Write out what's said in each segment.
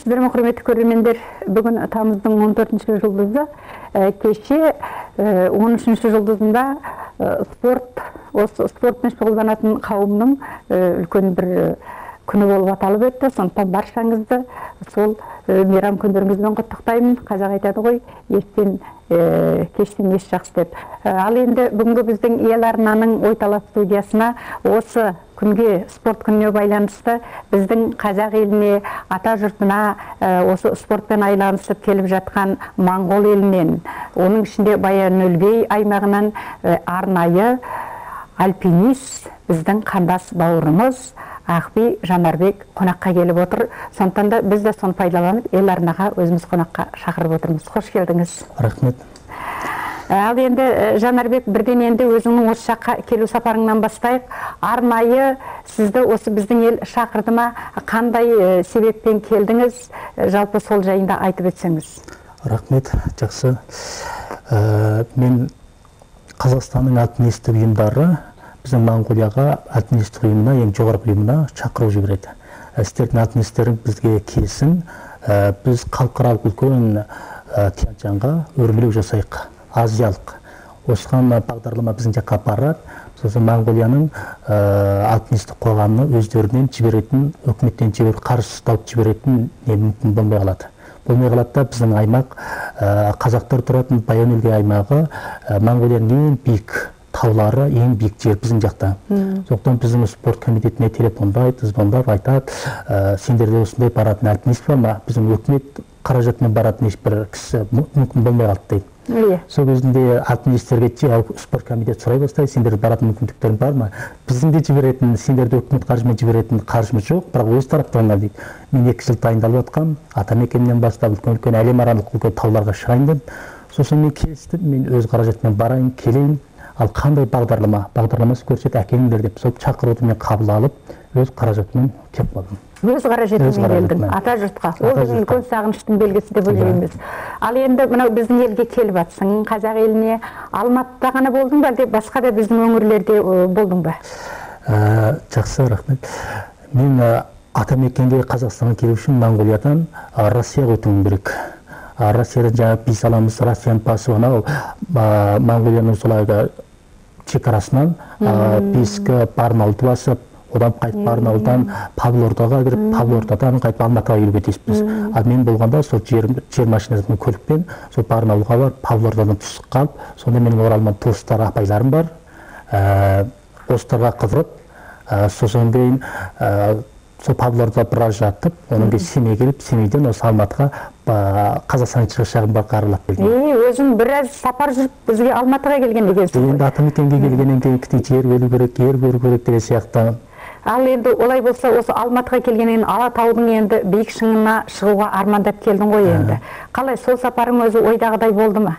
Сәлеметсіздер ме, құрметті көрермендер? Бүгін тамыздың 14-ші жұлдызы, кеше 13-ші жұлдызында спорт, осы спортпен шұғылданатын қауымның үлкен бір күні болып аталып өтті. Сондықтан баршаңызды сол мейрам күндеріңізбен құттықтаймын. Қазақ айтады ғой, естен кештен ес жақсы деп. Ал енді бүгінгі біздің Ел арнаның Ойталас студиясына осы күнге, спорт күніне байланысты біздің қазақ еліне, ата жұртына осы спортпен айланысып келіп жатқан Моңғол елінен, оның ішінде Баян-Өлгей аймағынан арнайы альпинист біздің қандас бауырымыз Ақби Жанарбек қонаққа келіп отыр. Сондықтан да біз де соны пайдаланып Ел арнаға өзіміз қонаққа шақырып отырмыз. Қош келдіңіз. Рахмет. Ал енді Жанарбек, бірден енді өзіңнің осы жаққа келу сапарыңнан бастайық. Арнайы сізді осы біздің ел шақырды ма? Қандай себеппен келдіңіз? Жалпы сол жайында айтып өтсеңіз. Рахмет, жақсы. Мен Қазақстанның альпинистік ұйымдары біздің Моңғолияға альпинистік ұйымына, ең жоғарғы ұйымына шақыру жібереді. Сіздердің альпинистерің бізге келсін, біз халықаралық үлкен Тянь-Шаньға өрмелеу жасайық, азиялық. Осыған бағдарлама біздің жаққа барады. Сосын Моңғолияның альпинистік қоғамы өздерінен жіберетін, үкіметтен жіберіп, қаржы тауып жіберетін не мүмкін болмай қалады. Болмай қалады да біздің аймақ, қазақтар тұратын Баян-Өлгей аймағы, Моңғолияның ең биік таулары, ең биік жер біздің жақта. Сондықтан біздің спорт комитетіне телефондайды, звондап айтады, сендерде осындай баратын альпинист бар ма? Біздің үкімет қаражатымен баратын ешбір кісі мүмкін болмай қалды дейді. Сол кезінде альпинистерге спорт комитеті сұрай бастайды, сендерде баратын мүмкіндіктерің бар ма? Біздің де жіберетін, сендерді үкімет қаржымен жіберетін қаржымыз жоқ, бірақ өз тараптарынан дейді. Мен 2 жыл дайындалып жатқанмын, атамекеннен бастап үлкен-үлкен әлем аралық үлкен тауларға шығайын деп. Сосын мен келістім, мен өз қаражатыммен барайын, келейін. Ал қандай бағдарлама? Бағдарламасы көрсет, әкеліңдер деп сол шақыруды мен қабыл алып, өз қаражатыммен келіп қалдым. Өз қаражатыңмен келдің, ата жұртқа. Ол біздің үлкен сағыныштың белгісі деп ойлаймыз. Ал енді мынау біздің елге келіп жатсың, қазақ еліне, Алматыда ғана болдың ба, әлде басқа да біздің өңірлерде болдың ба? Жақсы, рахмет. Мен атамекенге Қазақстанға келу үшін Моңғолиядан Россияға өтуім керек. Россиядан жаңа виза аламыз, Россияның басып анау Моңғолияның солай шекарасынан бескі Барнауылды басып, одан қайтып Барнауылдан Павлордаға кіріп, Павлордадан қайтып Алматыға келуге тиіспіз. Ал мен болғанда сол жер машинасымен көлікпен сол Барнауылға барып, Павлордадан түсіп қалып, сонда менің оралман туыстар, апайларым бар, осыларға қыдырып, сосын кейін сол Павлорда біраз жатып, одан кейін Семейге келіп, Семейден осы Алматыға, Қазақстанның шығыс жағын бар аралап келдім. Өзің біраз сапар жүріп бізге Алматыға келген екенсің ғой. Енді атамекенге келгеннен кейін кішкене жер көру керек, ер көру керек деген сияқты. Ал енді олай болса, осы Алматыға келгеннен кейін Алатаудың енді биік шыңына шығуға армандап келдің ғой енді. Қалай, сол сапарың өзі ойдағыдай болды ма?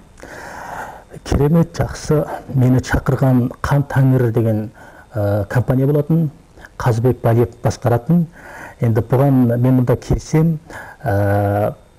Керемет, жақсы. Мені шақырған Қан Тәңір деген компания болатын. Қазыбек Балиев басқаратын. Енді бұған мен мұнда келсем,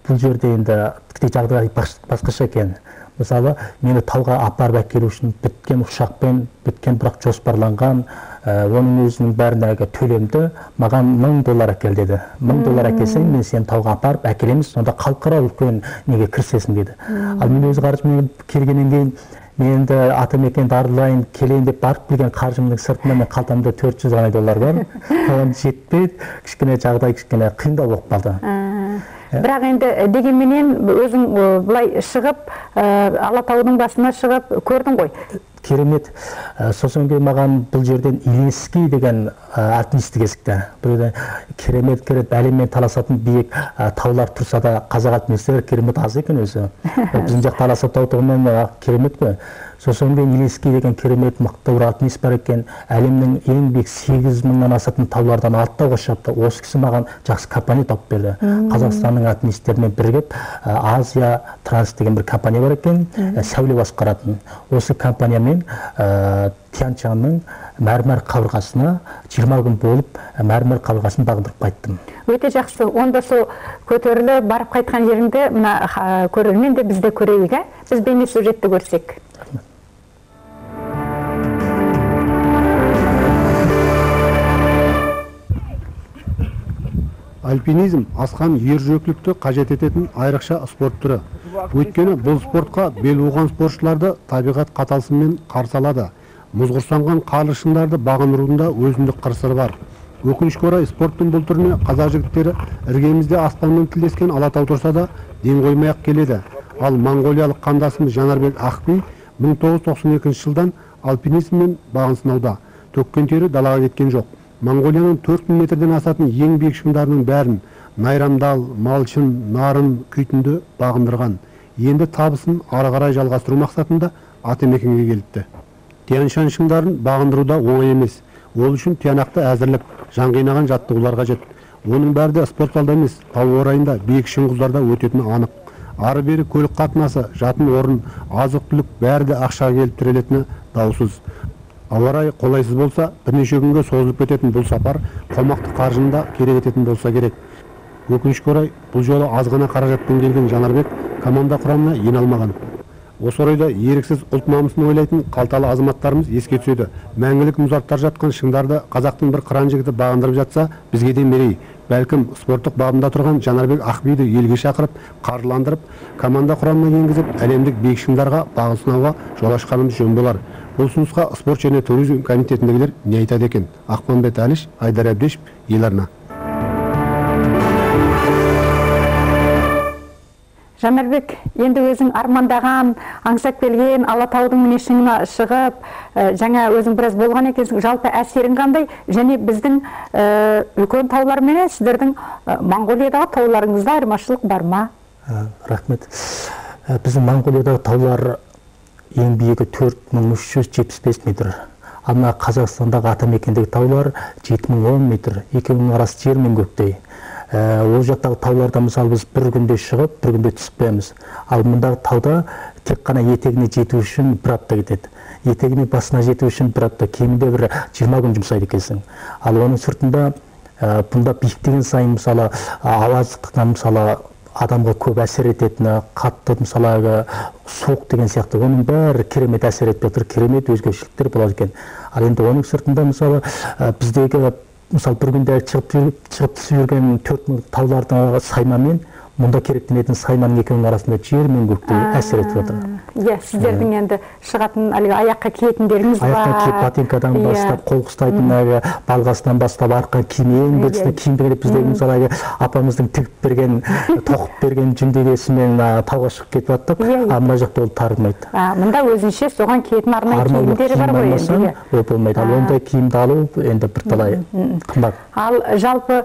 бұл жерде енді жағдай басқаша екен. Мысалы, мені тауға апарып әкелу үшін біткен ұшақпен, біткен бірақ жоспарланған, оның өзінің бәріндегі төлемді маған $1000 әкел деді. $1000 әкелсең, мен сені тауға апарып әкелеміз, сонда халықаралық үлкен неге кірісесің деді. Ал мен өз қаржыммен келгеннен кейін, мен енді атамекенді аралайын, келейін деп барып келген қаржымның сыртында мен қалтамда 400 ғана доллар бар. Оған жетпейді, кішкене жағдай кішкене қиындау болып қалды. Бірақ енді дегенменен өзің былай шығып, Алатаудың басына шығып көрдің ғой. Керемет. Сосын кейін маған бұл жерден Илинский деген альпинисті кезікті. Бұл жерде керемет керемет әлеммен таласатын биік таулар тұрса да қазақ альпинистері керемет аз екен өзі. Біздің жақта Аласа тау тұғымен керемет қой. Сосын кейін Илинский деген керемет мықты бір альпинист бар екен. Әлемнің ең биік 8000-нан асатын таулардан 6 тауға шығыпты. Осы кісі маған жақсы компания тауып берді. Қазақстанның альпинистерімен бірігіп Азия Транс деген бір компания бар екен, сәуле басқаратын. Осы компаниямен Тянь-Шаньның мәрмәр қабырғасына 20 күн болып, мәрмәр қабырғасын бағындырып қайттым. Өте жақсы. Онда сол көтеріліп барып қайтқан жеріңді мына көрермен де біз де көрейік, ә? Біз бейне сюжетті көрсек. Альпинизм асқан ержүректілікті қажет ететін айрықша спорт түрі. Өйткені бұл спортқа бел буған спортшыларды табиғат қатал сынмен қарсы алады. Мұз құрсанған қарлы шыңдарды бағындырудың да өзіндік қыр-сыры бар. Өкінішке орай, спорттың бұл түріне қазақ жігіттері іргемізде аспанмен тілдескен Алатау тұрса да ден қоймай-ақ келеді. Ал моңғолиялық қандасымыз Жанарбек Ақби 1992 жылдан альпинизммен бағын сынауда. Төккен тері далаға кеткен жоқ. Моңғолияның 4000 метрден асатын ең биік шыңдарының бәрін Найрамдал, Малшын, Нарын, Күйтінді бағындырған. Енді табысын ары қарай жалғастыру мақсатында атамекенге келіпті. Тянь-Шань шыңдарын бағындыру да оңай емес. Ол үшін тиянақты әзірлік, жан қинаған жаттығулар қажет. Оның бәрі де спорт залда емес, тау орайында биік шың құздарда өтетіні анық. Ары-бері көлік қатынасы, жатын орын, азық-түлік бәрі де ақшаға келіп тірелетіні даусыз. Ауа райы қолайсыз болса, бірнеше күнге созылып кететін бұл сапар қомақты қаржыны да керек ететін болса керек. Өкінішке орай, бұл жолы аз ғана қаражатпен келген Жанарбек команда құрамына ене алмаған. Осы орайда еріксіз ұлт намысын ойлайтын қалталы азаматтарымыз еске түседі. Мәңгілік мұзарттар жатқан шыңдарды қазақтың бір қыран жігіті бағындырып жатса, бізге де мерей. Бәлкім, спорттық бабында тұрған Жанарбек Ақбиді елге шақырып, қаржыландырып, команда құрамына енгізіп, әлемдік биік шыңдарға бағын сынауға жол ашқанымыз жөн болар. Бұл ұсынысқа спорт және туризм комитетіндегілер не айтады екен? Ақманбет Әліш, Айдар Әбдешев, Ел арна. Жанарбек, енді өзің армандаған, аңсап келген Алатаудың міне шыңына шығып, жаңа өзің біраз болған екенсің, жалпы әсерің қандай? Және біздің үлкен таулар менен сіздердің Моңғолиядағы тауларыңызда айырмашылық бар ма? Рахмет. Біздің Моңғолиядағы таулар ең биігі 4375 метр. Ал мына Қазақстандағы атамекендегі таулар 7010 метр. Екеуінің арасы жер мен көктей. Ол жақтағы тауларда мысалы біз бір күнде шығып, бір күнде түсіп қоямыз. Ал мұндағы тауда тек қана етегіне жету үшін бір апта кетеді. Етегіне басына жету үшін бір апта, кемінде бір 20 күн жұмсайды екенсің. Ал оның сыртында бұнда биіктеген сайын мысалы ауа мысалы адамға көп әсер ететіні, қатты мысалы суық деген сияқты, оның бәрі керемет әсер етіп жатыр, керемет өзгешеліктер болады екен. Ал енді оның сыртында мысалы біздегі мысалы бір күнде шығып түсіп жүрген 4000 таулардың сайманмен мұнда керектенетін сайманның екеуінің арасында жер мен көктей әсер етіп жатыр. Иә, сіздердің енді шығатын әлгі аяққа киетіндеріңіз бар. Аяққа киіп ботинкадан бастап, қол ұстайтын әлгі балғасынан бастап, арқа киім, ең біріншісі киім керек. Біздегі мысалы әлгі апамыздың тігіп берген, тоқып берген жүндегесімен тауға шығып кетіп жаттық, а мына жақта ол тарылмайды. Мында өзінше соған киетін арнайы киімдері бар ғой енді. Ол болмайды. Ал ондай киімді алу енді бірталай қымбат. Ал жалпы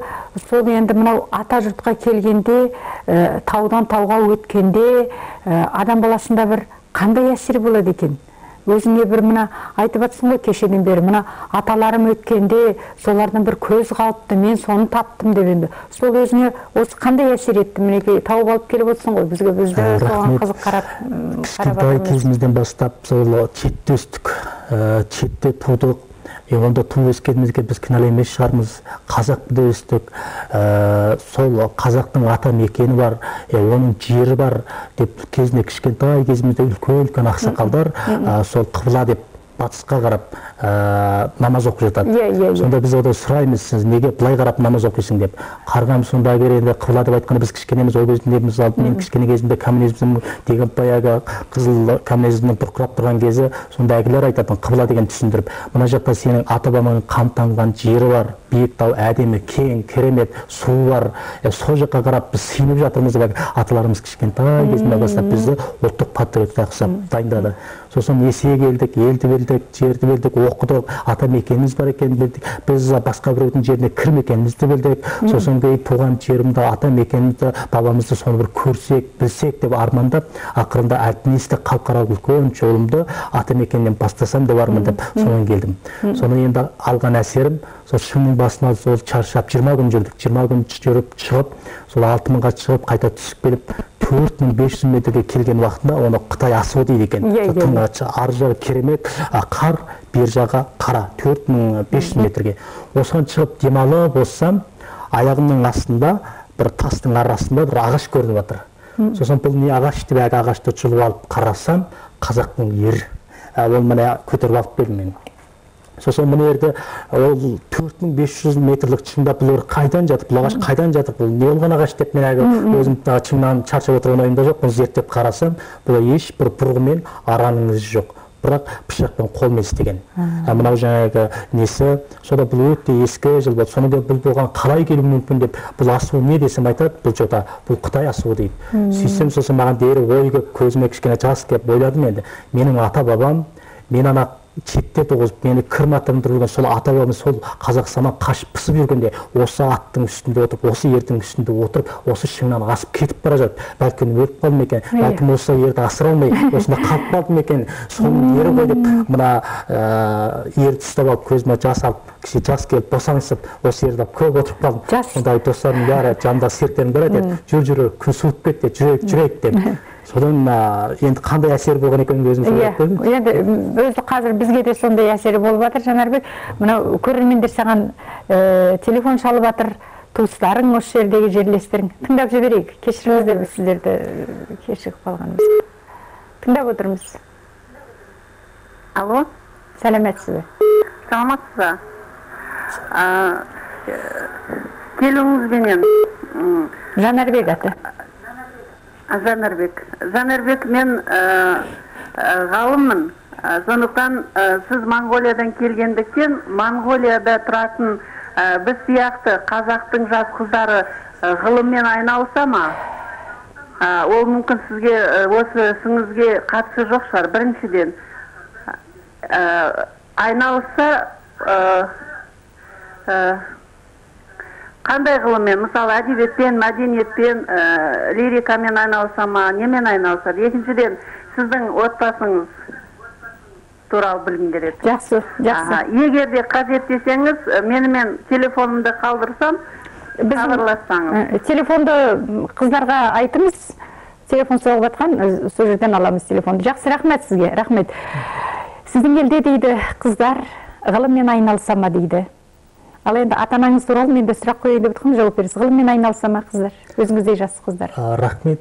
сол енді мынау ата жұртқа келгенде, таудан тауға өткенде адам баласында бір қандай әсер болады екен? Өзіңе бір мына айтып жатсың ғой кешеден бері, мына аталарым өткенде солардан бір көз қалыпты, мен соны таптым деп енді. Сол өзіңе осы қандай әсер етті? Мінекей тауып алып келіп отырсың ғой бізге, бізді соған қызық қарап. Кішкентай кезімізден бастап сол шетте өстік, шетте тудық. Онда туып өскенімізге біз кінәлі емес шығармыз. Қазақ деп өстік, сол қазақтың ата мекені бар, оның жері бар деп кезінде кішкентай кезімізде үлкен-үлкен ақсақалдар сол қыбла деп батысқа қарап намаз оқып жатады. Сонда біз одан сұраймыз, сіз неге былай қарап намаз оқисың деп. Қарғам сонда енді қыбла деп айтқанда біз кішкенеміз, ол кезінде мысалы мен кішкене кезімде коммунизм деген баяғы қызыл коммунизмнің бұрқырап тұрған кезі, сонда әкелер айтатын қыбла деген түсіндіріп, мына жақта сенің ата-бабаңның қан тамған жері бар, биік тау, әдемі, кең, керемет, суы бар, сол жаққа қарап біз сыйынып жатырмыз деп аталарымыз кішкентай кезінен бастап бізді ұлттық патриотқа ұқсап дайындады. Сосын есейе келдік, елді білдік, жерді білдік, оқыдық, ата мекеніміз бар екенін білдік, біз басқа біреудің жеріне кірмекенімізді білдік. Сосын кейін туған жерімді, ата мекенімізді, бабамызды соны бір көрсек, білсек деп армандап, ақырында альпинистік халықаралық үлкен жолымды ата мекеннен бастасам деп армандап, содан келдім. Соны енді алған әсерім, сол шыңның басына сол шаршап 20 күн жүрдік, 20 күн жүріп шығып, сол 6000-ға шығып, қайта түсіп келіп, 4500 метрге келген уақытында оны Қытай асуы дейді екен. Ар жағы керемет, қар, бер жағы қара, 4500 метрге. Осыған шығып демалып отырсам, аяғымның астында бір тастың арасында бір ағаш көрініп жатыр. Сосын бұл не ағаш деп әлгі ағашты жұлып алып қарасам, қазақтың ері. Ол міне көтеріп алып келдім мен. Сосын мына жерде ол 4500 метрлік шыңда бұл қайдан жатыр, бұл ағаш қайдан жатыр, бұл не болған ағаш деп мен әлгі өзім шыңнан шаршап отырған ойымда жоқ, бұны зерттеп қарасам, бұл ешбір бұрғымен араның ізі жоқ, бірақ пышақпен қолмен істеген. Мынау жаңағы несі, сонда бұл өте ескі жыл болды. Соны деп бұл болған қалай келуі мүмкін деп, бұл асуы не десем айтады, бұл жота, бұл Қытай асуы дейді. Сөйтсем сосын маған дері ой келіп, көзіме кішкене жас келіп ойладым енді. Менің ата-бабам, мен ана шетте туғызып, мені кірматтандырып жүрген сол ата-бабам сол Қазақстаннан қашып пысып жүргенде осы аттың үстінде отырып, осы ердің үстінде отырып, осы шыңнан асып кетіп бара жатып, бәлкім өліп қалдым екен, бәлкім осы ерді асыра алмай, осында қалып қалдым екен, соның ері ғой деп мына ерді ұстап алып, көзіме жас алып, кіші жас келіп босаңсып, осы ерді алып көп отырып қалдым. Сонда достарым бәрі, жанымда серіктерім бәрі айтады, жүр жүр, күн суытып кетті, жүрейік, жүрейік деп. Содан енді қандай әсер болған екенін өзім ойлап қойдым. Енді өзі қазір бізге де сондай әсері болып жатыр, Жанарбек. Мынау көрермендер саған телефон шалып жатыр, туыстарың осы жердегі жерлестерің. Тыңдап жіберейік. Кешіріңіздер, біз сіздерді кешігіп қалғанымыз. Тыңдап отырмыз. Алло. Сәлеметсіз бе? Саламатсыз ба? Келуіңізбенен. Жанарбек аты. Жанарбек. Жанарбек, мен ғалыммын. Сондықтан сіз Моңғолиядан келгендіктен, Моңғолияда тұратын біз сияқты қазақтың жас қыздары ғылыммен айналыса ма? Ол мүмкін сізге, осы ісіңізге қатысы жоқ шығар. Біріншіден, айналысса қандай ғылыммен, мысалы әдебиетпен, мәдениетпен, лирикамен айналыса ма, немен айналысады? Екіншіден, сіздің отбасыңыз туралы білгім келеді. Жақсы, жақсы. Егер де қажет десеңіз, менімен телефонымды қалдырсам, хабарлассаңыз. Телефонды қыздарға айтыңыз, телефон соғып жатқан, сол жерден аламыз телефонды. Жақсы, рахмет сізге, рахмет. Сіздің елде дейді қыздар ғылыммен айналыса ма дейді. Ал енді ата-анаңыз туралы мен де сұрақ қояйын деп отырмын, жауап бересіз. Ғылыммен айналыса ма қыздар? Өзіңіздей жас қыздар. Рахмет.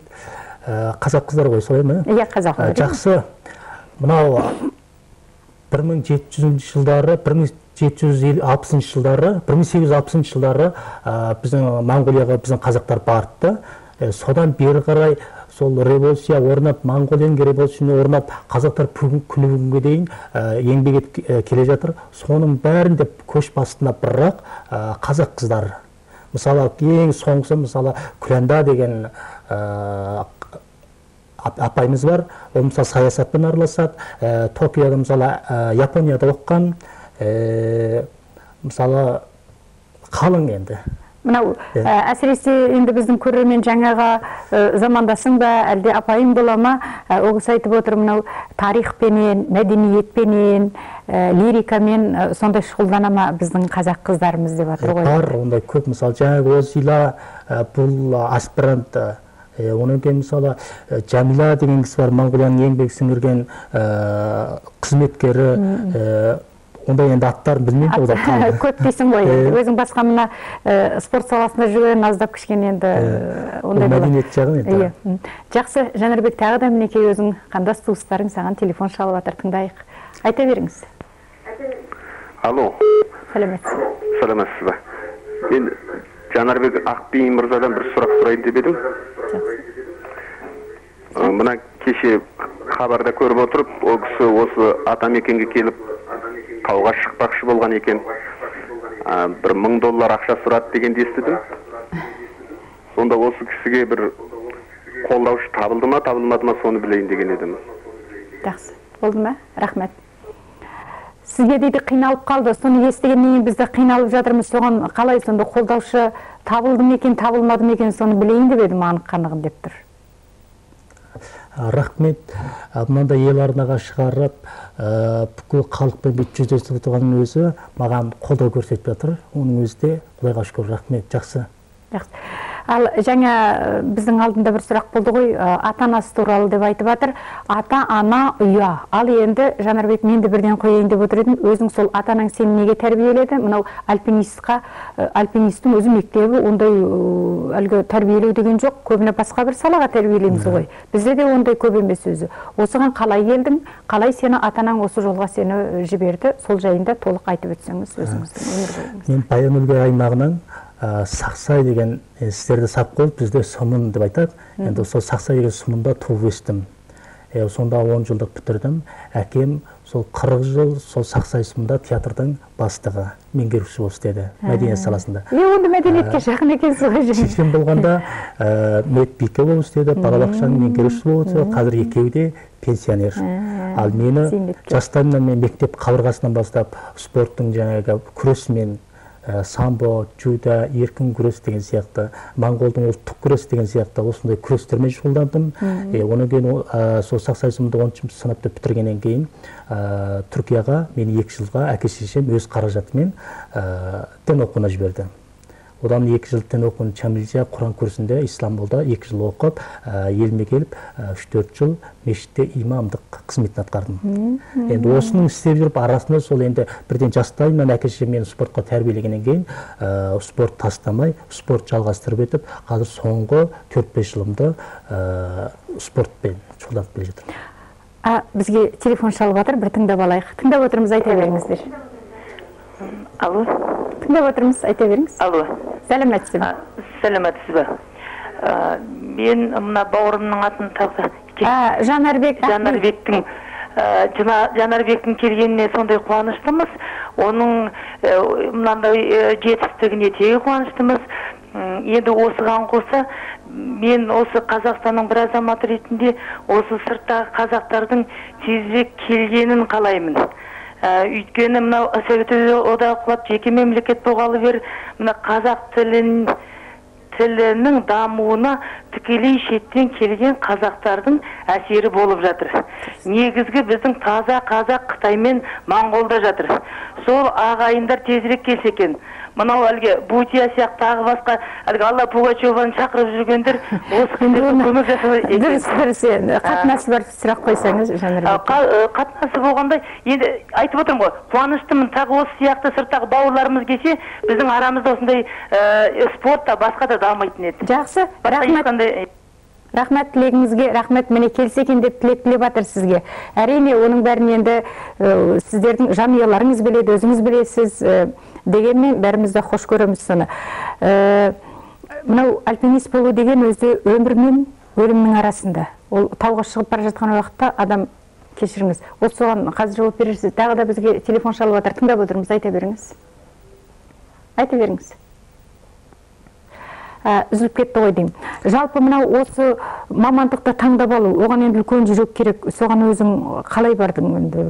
Қазақ қыздар ғой, солай ма? Иә, қазақ қыздар. Жақсы. Мынау 1700 жылдары, 1760 жылдары, 1860 жылдары біздің Моңғолияға біздің қазақтар барды. Содан бері қарай сол революция орнап, Моңғолияның революцияны орнап, қазақтар күні бүгінге дейін еңбек етіп келе жатыр. Соның бәрінде көш басында бірақ қазақ қыздары. Мысалы, ең соңғысы, мысалы, Күләнда деген апайымыз бар. Ол мысалы саясатпен араласады. Токиода, мысалы, Японияда оқыған, мысалы, қалың енді. Мынау әсіресе енді біздің көрермен жаңағы замандасың ба, әлде апайың бола ма, ол кісі айтып отыр, мынау тарихпенен, мәдениетпенен, лирикамен сондай шұғылдана ма біздің қазақ қыздарымыз деп жатыр ғой. Бар, ондай көп, мысалы, жаңағы Озила, бұл аспирант, онан кейін мысалы Жәмила деген кісі бар, Моңғолияның еңбек сіңірген қызметкері. Ондай енді аттарын білмеймін, олар қалды. Көп дейсің ғой, өзің басқа мына спорт саласында жүрген аздап кішкене енді ондай болады. Мәдениет жағын енді. Жақсы, Жанарбек, тағы да мінекей өзің қандас туыстарың саған телефон шалып жатыр, тыңдайық. Айта беріңіз. Алло. Сәлеметсіз. Сәлеметсіз бе? Мен Жанарбек Ақби мырзадан бір сұрақ сұрайын деп едім. Мына кеше хабарда көріп отырып, ол кісі осы атамекенге келіп тауға шықпақшы болған екен. Бір $1000 ақша сұрады дегенді естідім. Сонда осы кісіге бір қолдаушы табылды ма, табылмады ма, соны білейін деген едім. Жақсы, болды ма? Рахмет. Сізге дейді қиналып қалды, соны естігеннен кейін біз де қиналып жатырмыз, соған қалай сонда қолдаушы табылды ма екен, табылмады ма екен, соны білейін деп едім, анық қанығын деп тұр. Рахмет. Мынандай ел арнаға шығарып, бүкіл халықпен бүйтіп жүздесіп отырғанның өзі маған қолдау көрсетіп жатыр. Оның өзі де Құдайға шүкір, рахмет, жақсы. Жақсы. Ал жаңа біздің алдында бір сұрақ болды ғой, ата-анасы туралы деп айтып жатыр. Ата-ана ұя. Ал енді Жанарбек, мен де бірден қояйын деп отыр едім. Өзің сол ата-анаң сені неге тәрбиеледі? Мынау альпинистқа, альпинисттің өзі мектебі ондай әлгі тәрбиелеу деген жоқ, көбіне басқа бір салаға тәрбиелейміз ғой. Бізде де ондай көп емес өзі. Осыған қалай келдің? Қалай сені ата-анаң осы жолға сені жіберді? Сол жайында толық айтып өтсеңіз өзіңіздің өмірбаяныңызды. Мен Баян-Өлгей аймағынан Сақсай деген, сіздерде Саққол, бізде Сұмын деп айтады. Енді сол Сақсай деген Сұмында туып өстім. Сонда 10 жылдық бітірдім. Әкем сол 40 жыл сол Сақсай Сұмында театрдың бастығы, меңгеруші болып істеді, мәдениет саласында. Онда мәдениетке жақын екенсіз ғой. Шешем болғанда медбике болып істеді, балабақшаның меңгерушісі болып істеді. Қазір екеуі де пенсионер. Ал мені жастайымнан мен мектеп қабырғасынан бастап спорттың жаңағы күресімен, самбо, дзюдо, еркін күрес деген сияқты, моңғолдың ұлттық күрес деген сияқты осындай күрестермен шұғылдандым. Одан кейін сол Сақсай Сұмында 10 сыныпты бітіргеннен кейін Түркияға мені 2 жылға әке шешем өз қаражатымен дін оқуына жіберді. Одан 2 жыл дін оқуын Чамилжа Құран курсында Исламбулда 2 жыл оқып, еліме келіп 3-4 жыл мешітте имамдық қызметін атқардым. Енді осының істеп жүріп арасында сол енді бірден жастайымнан әке шешем мені спортқа тәрбиелегеннен кейін спорт тастамай, спорт жалғастырып өтіп, қазір соңғы 4-5 жылымды спортпен шұғылданып келе жатырмын. Бізге телефон шалып жатыр, бір тыңдап алайық. Тыңдап отырмыз, айта беріңіздер. Алло. Тыңдап отырмыз, айта беріңіз. Алло. Сәлеметсіз бе? Сәлеметсіз бе? Мен мына бауырымның атын тағы. Жанарбек. Жанарбектің Жанарбектің келгеніне сондай қуаныштымыз. Оның мынандай жетістігіне тегі қуаныштымыз. Енді осыған қоса мен осы Қазақстанның бір азаматы ретінде осы сырттағы қазақтардың тезірек келгенін қалаймын. Өйткені мынау Совет Одағы құлап жеке мемлекет болғалы бері мына қазақ тілінің дамуына тікелей шеттен келген қазақтардың әсері болып жатыр. Негізгі біздің таза қазақ Қытай мен Моңғолда жатыр. Сол ағайындар тезірек келсе екен. Мынау әлгі Бутия сияқты тағы басқа әлгі Алла Пугачеваны шақырып жүргендер осы көмек жасап екен. Дұрыс, дұрыс. Қатынасы бар сұрақ қойсаңыз, Жанарбек. Қатынасы болғанда енді айтып отырмын ғой, қуаныштымын. Тағы осы сияқты сырттағы бауырларымыз келсе, біздің арамызда осындай спорт та басқа да дамайтын еді. Жақсы, рахмет. Рахмет тілегіңізге, рахмет, міне келсе екен деп тілек тілеп жатыр сізге. Әрине, оның бәрін енді сіздердің жанұяларыңыз біледі, өзіңіз білесіз, дегенмен бәріміз де хош көреміз соны. Мынау альпинист болу деген өзі өмір мен өлімнің арасында. Ол тауға шығып бара жатқан уақытта адам, кешіріңіз, ол соған қазір жауап берерсіз. Тағы да бізге телефон шалып жатыр, тыңдап отырмыз, айта беріңіз. Айта беріңіз. Үзіліп кетті ғой деймін. Жалпы мынау осы мамандықты таңдап алу, оған енді үлкен жүрек керек. Соған өзің қалай бардың енді?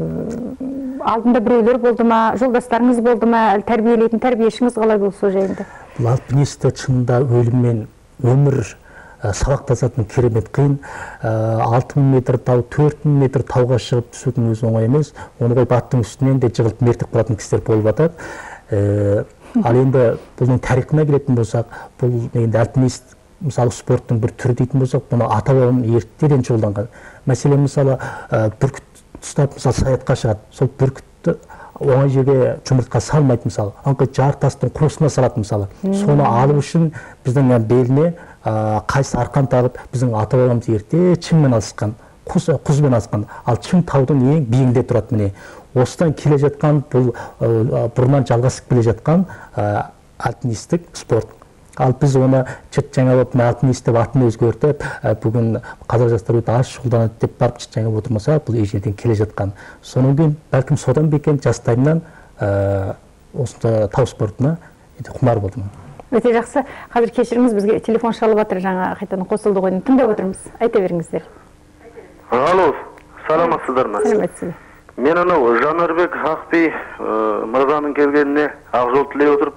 Алдында біреулер болды ма, жолдастарыңыз болды ма, тәрбиелейтін тәрбиешіңіз қалай болды сол жайында? Бұл альпинисті шынында өлім мен өмір сабақтасатын керемет қиын. 6000 метр тау, 4000 метр тауға шығып түсудің өзі оңай емес. Оны қойып аттың үстінен де жығылып мертік қалатын кісілер болып жатады. Ал енді бұның тарихына келетін болсақ, бұл енді альпинист, мысалы, спорттың бір түрі дейтін болсақ, бұны ата-бабам ертеден шұғылданған. Мәселен, мысалы, бүркіт ұстап, мысалы, саятқа шығады. Сол бүркітті оңай жерге жұмыртқа салмайды, мысалы, аңқы жар тастың құрысына салады, мысалы. Соны алу үшін біздің беліне қайсы арқан тағып, біздің ата-бабамыз ерте шыңмен алысқан, құзбен алысқан. Ал шың таудың ең биігінде тұрады міне. Осыдан келе жатқан, бұл бұрыннан жалғасып келе жатқан альпинистік спорт. Ал біз оны шыт жаңа болып альпинист деп атын өзгертіп, бүгін қазақ жастары өте аз шұғылданады деп барып шыт жаңа отырмаса, бұл ежелден келе жатқан. Содан кейін бәлкім содан ба екен, жастайымнан осында тау спортына құмар болдым. Өте жақсы. Қазір кешіріңіз, бізге телефон шалып жатыр, жаңа қайтадан қосылды ғой. Тыңдап отырмыз. Айта беріңіздер. Алло, саламатсыздар ма? Саламатсыз. Мен анау Жанарбек Ақби мырзаның келгеніне ақ жол тілей отырып,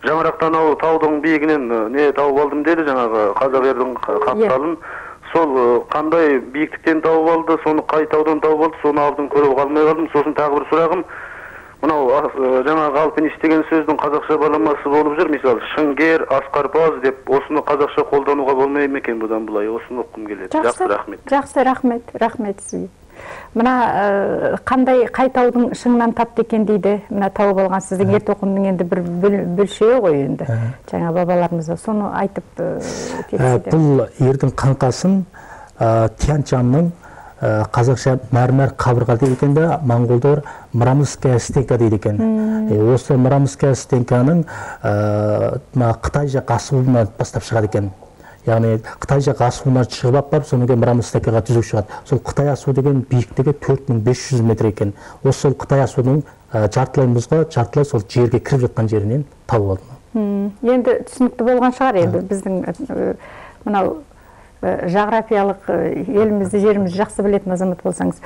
жаңарақтан анау таудың биігінен не тауып алдым деді, жаңағы қазақ ердің қапталын. Сол қандай биіктіктен тауып алды, соны қай таудан тауып алды, соны алдын көріп қалмай қалдым. Сосын тағы бір сұрағым, Мынау жаңағы альпинист деген сөздің қазақша баламасы болып жүр, мысалы шыңгер, асқарпаз деп, осыны қазақша қолдануға болмай ма екен бұдан былай, осыны ұққым келеді. Жақсы, рахмет. Жақсы, рахмет, рахмет сізге. Мына қандай қай таудың шыңынан тапты екен дейді, мына тауып алған сіздің ер тоқымның енді бір бөлшегі ғой енді. Жаңа бабаларымыз соны айтып кетсе. Бұл ердің қаңқасын Тянь-Шанның қазақша мәрмәр қабырға дейді екен де, моңғолдар мраморская стенка дейді екен. Осы мраморская стенканың Қытай жақ асуынан бастап шығады екен. Яғни Қытай жақ асуынан шығып алып барып, содан кейін мраморская стенкаға түзу шығады. Сол Қытай асуы деген биіктігі 4500 метр екен. Осы сол Қытай асудың жартылай мұзға, жартылай сол жерге кіріп жатқан жерінен тауып алдым. Енді түсінікті болған шығар енді біздің мынау жағрафиялық елімізді, жерімізді жақсы білетін азамат болсаңыз.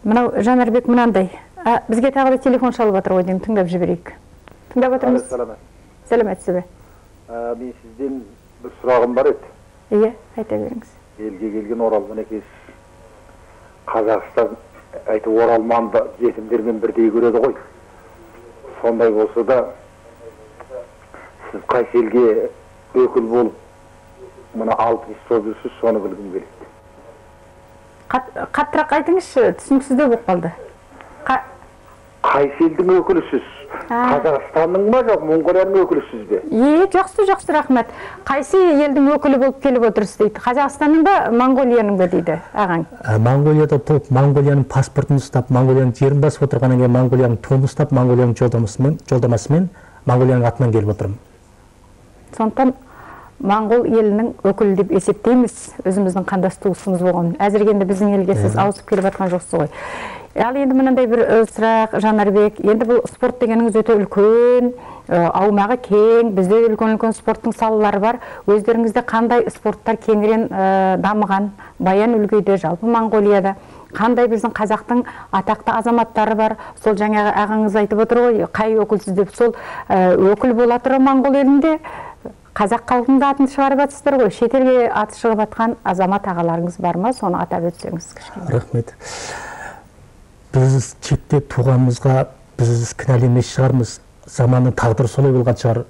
Мынау Жанарбек мынандай. Бізге тағы да телефон шалып жатыр ғой деймін, тыңдап жіберейік. Тыңдап отырмыз. Сәлеметсіз бе? Мен сізден бір сұрағым бар еді. Иә, айта беріңіз. Елге келген оралман екенсіз. Қазақстан айтып оралманды жетімдермен бірдей көреді ғой. Сондай болса да сіз қайсы елге өкіл болып мына альпинист болып жүрсіз, соны білгім келеді. Қаттырақ айтыңызшы, түсініксіздеу болып қалды. Қайсы елдің өкілісіз? Қазақстанның ба, жоқ Моңғолияның өкілісіз бе? Жақсы, жақсы, рахмет. Қайсы елдің өкілі болып келіп отырсыз дейді? Қазақстанның ба, Моңғолияның ба дейді ағаң? Моңғолияда туып, Моңғолияның паспортын ұстап, Моңғолияның жерін басып отырғаннан кейін Моңғолияның туын ұстап, Моңғолияның жолдамасымен, Моңғолияның атынан келіп отырмын. Сондықтан Моңғол елінің өкілі деп есептейміз, өзіміздің қандас туысымыз болған. Әзірге енді біздің елге сіз ауысып келіп жатқан жоқсыз ғой. Ал енді мынандай бір сұрақ, Жанарбек, енді бұл спорт дегеніңіз өте үлкен, аумағы кең, бізде үлкен-үлкен спорттың салалары бар. Өздеріңізде қандай спорттар кеңірен дамыған, Баян Өлгейде, жалпы Моңғолияда? Қандай біздің қазақтың атақты азаматтары бар? Сол жаңағы ағаңыз айтып отыр ғой, қай өкілсіз деп, сол өкіл бола тұра Моңғол елінде қазақ халқының да атын шығарып жатсыздар ғой. Шетелге аты шығып жатқан азамат ағаларыңыз бар ма? Соны атап өтсеңіз кішкене. Рахмет. Біз шетте туғанымызға біз кінәлі емес шығармыз. Заманның тағдыры солай болған шығар,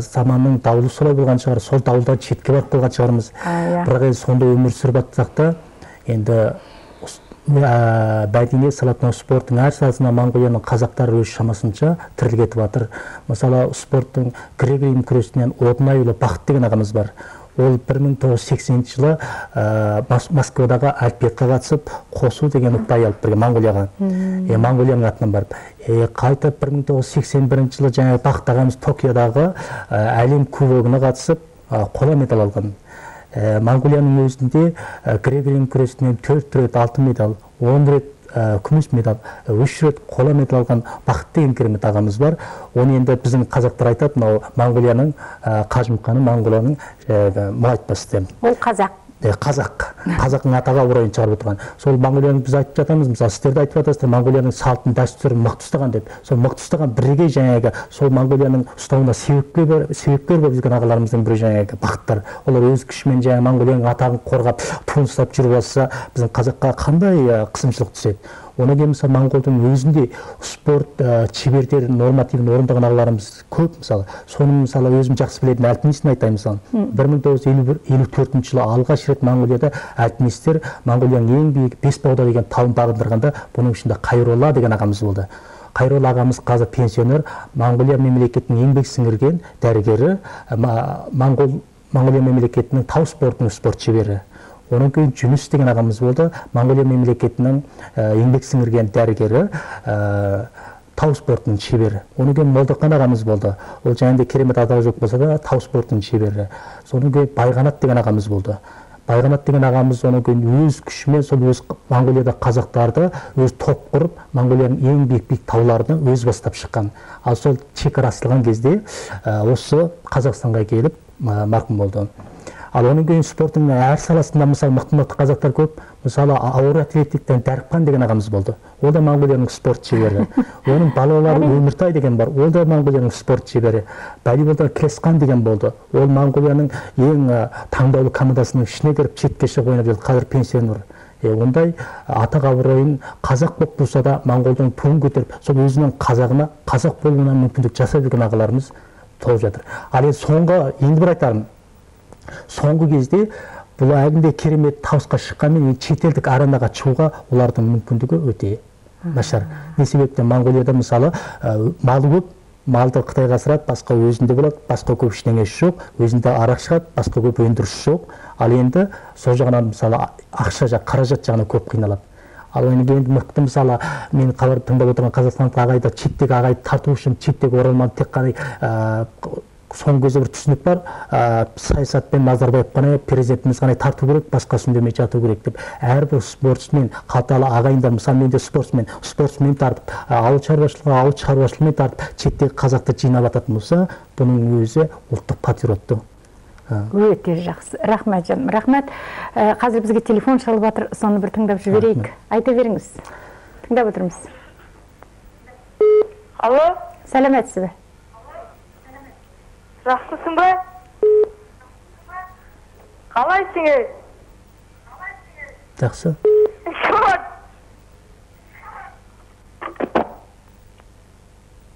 заманның дауылы солай болған шығар, сол дауылдан шетке барып қалған шығармыз. Бірақ енді сондай өмір сүріп жатсақ та, енді мәдениет саласында, спорттың әр саласында Моңғолияның қазақтары өз шамасынша тірлік етіп жатыр. Мысалы, спорттың грек-рим күресінен Одынайұлы Бақыт деген ағамыз бар. Ол 1980 жылы Москвадағы Олимпиадаға қатысып, қосу деген ұпай алып берген Моңғолияға. Моңғолияның атынан барып. Қайтып 1981 жылы жаңағы Бақыт ағамыз Токиодағы әлем кубогына қатысып, қола медаль алған. Моңғолияның өзінде грек-рим күресінен 4 рет алтын медаль, 10 рет күміс медаль, 3 рет қола медаль алған Бақыт деген керемет ағамыз бар. Оны енді біздің қазақтар айтады, мынау Моңғолияның Қажымұқаны, Моңғолияның мұңайтпасы деп. Ол қазақ. Қазақ. Қазақтың атағы абыройын шығарып отырған. Сол Моңғолияны біз айтып жатамыз, мысалы сіздер де айтып жатасыздар, Моңғолияның салтын, дәстүрін мықты ұстаған деп. Сол мықты ұстаған бірегей жаңағы сол Моңғолияның ұстауына себепкер болып жүрген ағаларымыздың бірі жаңағы Бақыттар. Олар өз күшімен жаңағы Моңғолияның атағын қорғап, туын ұстап жүріп жатса, біздің қазаққа қандай қысымшылық түседі. Одан кейін мысалы моңғолдың өзінде спорт шебердері нормативін орындаған ағаларымыз көп мысалы. Соның мысалы өзім жақсы білетін альпинистін айтайын мысалы. 1954 жылы алғаш рет Моңғолияда альпинистер Моңғолияның ең биік Бесбауда деген тауын бағындырғанда, бұның ішінде Қайролла деген ағамыз болды. Қайролла ағамыз қазір пенсионер, Моңғолия мемлекетінің еңбек сіңірген дәрігері, Моңғолия мемлекетінің тау спортының спорт шебері. Оның кейін Жүніс деген ағамыз болды, Моңғолия мемлекетінің еңбек сіңірген дәрігері, тау спортының шебері. Оның кейін Молдақан ағамыз болды, ол жаңағыдай керемет атағы жоқ болса да тау спортының шебері. Соның кейін Байғанат деген ағамыз болды. Байғанат деген ағамыз оның кейін өз күшімен сол өз Моңғолияда қазақтарды өз топ құрып, Моңғолияның ең биік тауларына өз бастап шыққан. Ал сол шекара ашылған кезде осы Қазақстанға келіп марқұм болды. Ал оның кейін спорттың әр саласында мысалы мықты-мықты қазақтар көп. Мысалы ауыр атлетиктен Дәріпхан деген ағамыз болды. Ол да Моңғолияның спорт шебері. Оның балалары Өміртай деген бар. Ол да Моңғолияның спорт шебері. Волейболдан Келесхан деген болды. Ол Моңғолияның ең таңдаулы командасының ішіне кіріп шетке шығып ойнап жүрді. Қазір пенсионер. Ондай атақ абыройын қазақ болып туса да моңғолдың туын көтеріп, сол өзінің қазағына қазақ болуына мүмкіндік жасап жүрген ағаларымыз толып жатыр. Ал енді соңғы, енді бір айтарым, соңғы кезде бұл әлгінде керемет табысқа шыққанмен енді шетелдік аренаға шығуға олардың мүмкіндігі өте нашар. Не себептен Моңғолияда мысалы малы көп, малды Қытайға сырады, басқа өзінде болады, басқа көп ештеңесі жоқ, өзінде арақ шығады, басқа көп өндіріс жоқ. Ал енді сол жағынан мысалы ақша жақ, қаражат жағынан көп қиналады. Ал енді мықты мысалы мен хабарды тыңдап отырған қазақстандық ағайды, шеттегі ағайды тарту үшін шеттегі оралман тек қана соңғы кезде бір түсінік бар, саясатпен Назарбаев қана, президентіміз қана тарту керек, басқасын үндемей жату керек деп. Әрбір спортсмен, қалталы ағайындар, мысалы мен де спортсмен, спортсмен тартып, ауыл шаруашылығы, ауыл шаруашылығымен тартып, шеттегі қазақты жинап ататын болса, бұның өзі ұлттық патриоттық. Өте жақсы. Рахмет, жаным, рахмет. Қазір бізге телефон шалып жатыр, соны бір тыңдап жіберейік. Айта беріңіз. Тыңдап отырмыз. Алло. Сәлеметсіз бе? Жақсысың ба? Қалайсың, ей? Жақсы.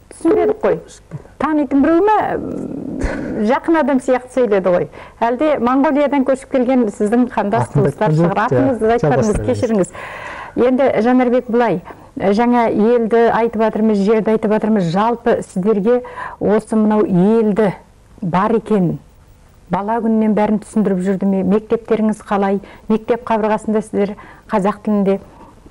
Түсінбедік қой. Танитын біреу ме? Жақын адам сияқты сөйледі ғой. Әлде Моңғолиядан көшіп келген сіздің қандас туыстар шығар. Атыңызды айтпадыңыз, кешіріңіз. Енді Жанарбек былай, жаңа елді айтып жатырмыз, жерді айтып жатырмыз. Жалпы сіздерге осы мынау елді бар екен, бала күнінен бәрін түсіндіріп жүрді ме? Мектептеріңіз қалай? Мектеп қабырғасында сіздер қазақ тілінде,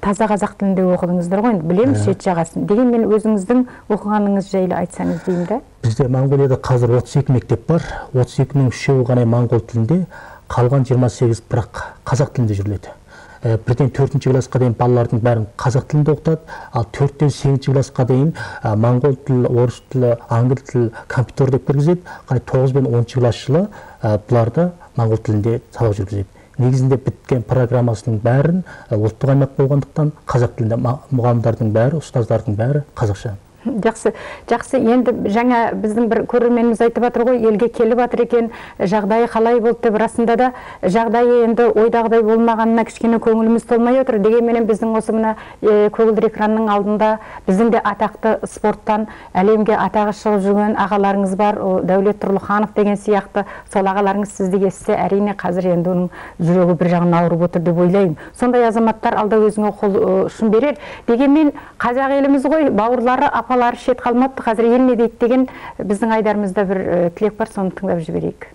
таза қазақ тілінде оқыдыңыздар ғой, енді білеміз шет жағасын. Дегенмен өзіңіздің оқығаныңыз жайлы айтсаңыз деймін да. Бізде Моңғолияда қазір 32 мектеп бар. 32-нің үшеуі ғана моңғол тілінде, қалған 28 бірақ қазақ тілінде жүріледі. Бірден 4-ші классқа дейін балалардың бәрін қазақ тілінде оқытады, ал 4-тен 8-ші классқа дейін моңғол тілі, орыс тілі, англ тілі, компьютер деп кіргізеді. Қарай 9 бен 10-шы класс жылы бұларды моңғол тілінде сабақ жүргізеді. Негізінде біткен программасының бәрін ұлттық аймақ болғандықтан қазақ тілінде мұғалімдердің бәрі, ұстаздардың бәрі қазақша. Жақсы, жақсы. Енді жаңа біздің бір көрерменіміз айтып жатыр ғой, елге келіп жатыр екен, жағдайы қалай болды деп. Расында да жағдайы енді ойдағыдай болмағанына кішкене көңіліміз толмай отыр. Дегенменен біздің осы мына көгілдір экранның алдында біздің де атақты спорттан әлемге атағы шығып жүрген ағаларыңыз бар, Дәулет Тұрлыханов деген сияқты. Сол ағаларыңыз сізді естісе, әрине қазір енді оның жүрегі бір жағынан ауырып отыр деп ойлаймын. Сондай азаматтар алда өзіңе қол ұшын берер. Дегенмен қазақ еліміз ғой, бауырлары, апалары шет қалмапты, қазір ел не дейді деген біздің айдарымызда бір тілек бар, соны тыңдап жіберейік.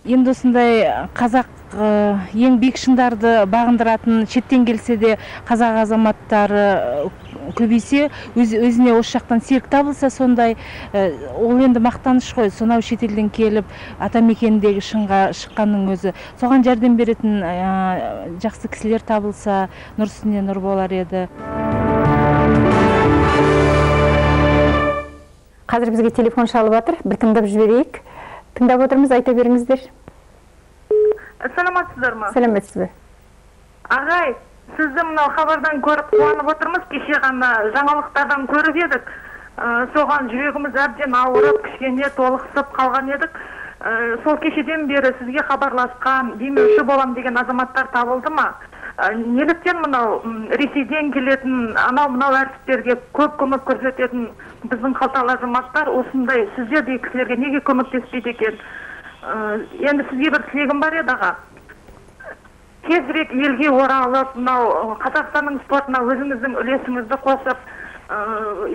Енді осындай қазақ ең биік шыңдарды бағындыратын, шеттен келсе де қазақ азаматтары көбейсе, өзіне осы жақтан серік табылса сондай, ол енді мақтаныш қой, сонау шетелден келіп атамекеніндегі шыңға шыққанның өзі. Соған жәрдем беретін жақсы кісілер табылса, нұр үстіне нұр болар еді. Қазір бізге телефон шалып жатыр, бір тыңдап жіберейік. Тыңдап отырмыз, айта беріңіздер. Саламатсыздар ма? Саламатсыз ба? Ағай, сізді мынау хабардан көріп қуанып отырмыз. Кеше ғана жаңалықтардан көріп едік. Соған жүрегіміз әбден ауырып, кішкене толықсып қалған едік. Сол кешеден бері сізге хабарласқан, демеуші болам деген азаматтар табылды ма? Неліктен мынау Ресейден келетін, анау мынау әртістерге көп көмек көрсететін біздің қалталы азаматтар осындай сіздердей кісілерге неге көмектеспейді екен? Енді сізге бір тілегім бар еді, аға. Тезірек елге оралып, мынау Қазақстанның спортына өзіңіздің үлесіңізді қосып,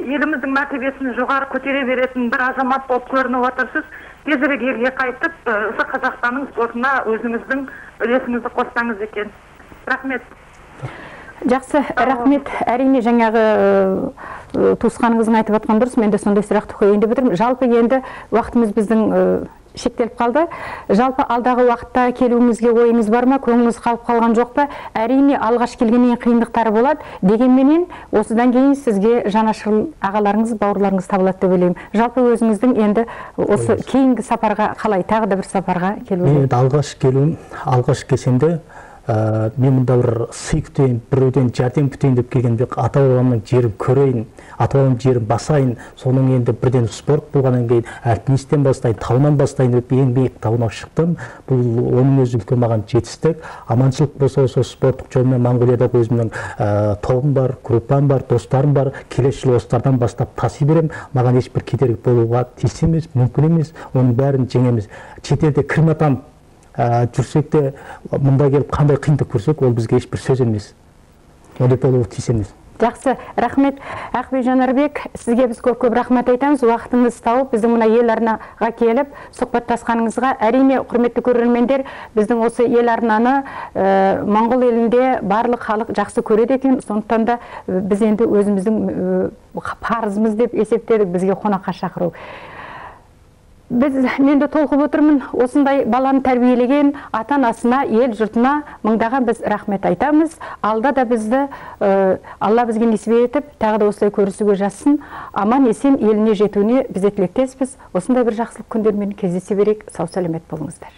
еліміздің мәртебесін жоғары көтере беретін бір азамат болып көрініп отырсыз. Тезірек елге қайтып, осы Қазақстанның спортына өзіңіздің үлесіңізді қоссаңыз екен. Рахмет. Жақсы, рахмет. Әрине жаңағы туысқаныңыздың айтып жатқан дұрыс, мен де сондай сұрақты қояйын деп отырмын. Жалпы енді уақытымыз біздің шектеліп қалды. Жалпы алдағы уақытта келуіңізге ойыңыз бар ма? Көңіліңіз қалып қалған жоқ па? Әрине алғаш келгеннен қиындықтары болады. Дегенменен осыдан кейін сізге жанашыр ағаларыңыз, бауырларыңыз табылады деп ойлаймын. Жалпы өзіңіздің енді осы кейінгі сапарға қалай, тағы да бір сапарға келуге? Мен алғаш келуім, алғаш келсем де Мен мұнда бір сый күтейін, біреуден жәрдем күтейін деп келген жоқ. Ата-бабамның жерін көрейін, ата-бабамның жерін басайын, соның енді бірден спорт болғаннан кейін альпинисттен бастайын, тауынан бастайын деп ең биік тауына шықтым. Бұл оның өзі үлкен маған жетістік. Аманшылық болса, осы спорттық жолмен Моңғолияда өзімнің тобым бар, группам бар, достарым бар. Келесі жылы осылардан бастап таси беремін. Маған ешбір кедергі болуға тиіс емес, мүмкін емес. Оның бәрін жеңеміз. Шетелде кірматам жүрсек те, мұнда келіп қандай қиындық көрсек, ол бізге ешбір сөз емес. Ондай болуы тиіс емес. Жақсы, рахмет. Ақби Жанарбек, сізге біз көп-көп рахмет айтамыз. Уақытыңызды тауып, біздің мына ел арнаға келіп, сұхбаттасқаныңызға. Әрине, құрметті көрермендер, біздің осы ел арнаны Моңғол елінде барлық халық жақсы көреді екен. Сондықтан да біз енді өзіміздің парызымыз деп есептедік бізге қонаққа шақыру. Мен де толқып отырмын, осындай баланы тәрбиелеген ата-анасына, ел жұртына мыңдаған біз рахмет айтамыз. Алда да бізді, Алла бізге несібе етіп, тағы да осылай көрісуге жазсын. Аман есен еліне жетуіне біз де тілектеспіз. Осындай бір жақсылық күндермен кездесе берейік. Сау сәлемет болыңыздар.